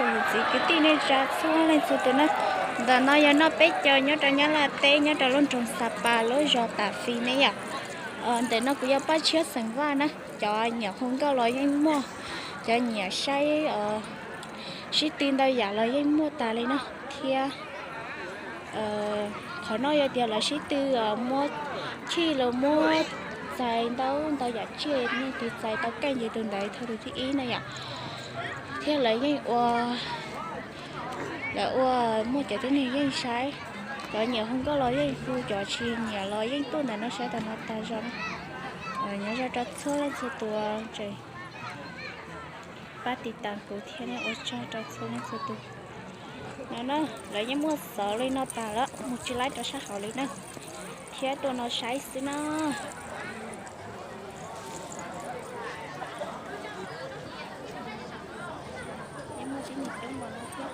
Txiv kwv tij neej tsa txhua leej txhua tus na, ntawm no yog noj peb caug nyob rau Nyab Laj teb nyob rau lub nroog Xa Pas lub zos Tam Fis ne yom. Ntawm no kuv yuav pab tshiab xeem Vaj na, cov nyiam hu nkauj los yeej muaj, cov nyiam saib sib tw ntau yam los yeej muaj tas li na, thiab qhov no yog tias lawv sib tw muab chij los muab txais ntau ntau yam tsiaj, nej tus txais tau keej ces tus ntawd thawj tus thib ib na yom. Thiab lawv yeej ua, lawv ua muaj cov tib neeg yeej saib, cov nyiam hu nkauj los yeej hu, cov tsis nyiam los yeej tuaj ntawm no saib tas no tag zog na. Nyob zoo rau txhua leej txhua tus tseem pab tiv tas kuv thiab, ua tsaug rau txhua leej txhua tus. No na, lawv yeej muaj xov li no tas lawm, mus tsis laib rau sab hauv li na, thiab tuaj no saib xwb na. Yeej muaj tib neeg coob npaum no thiab.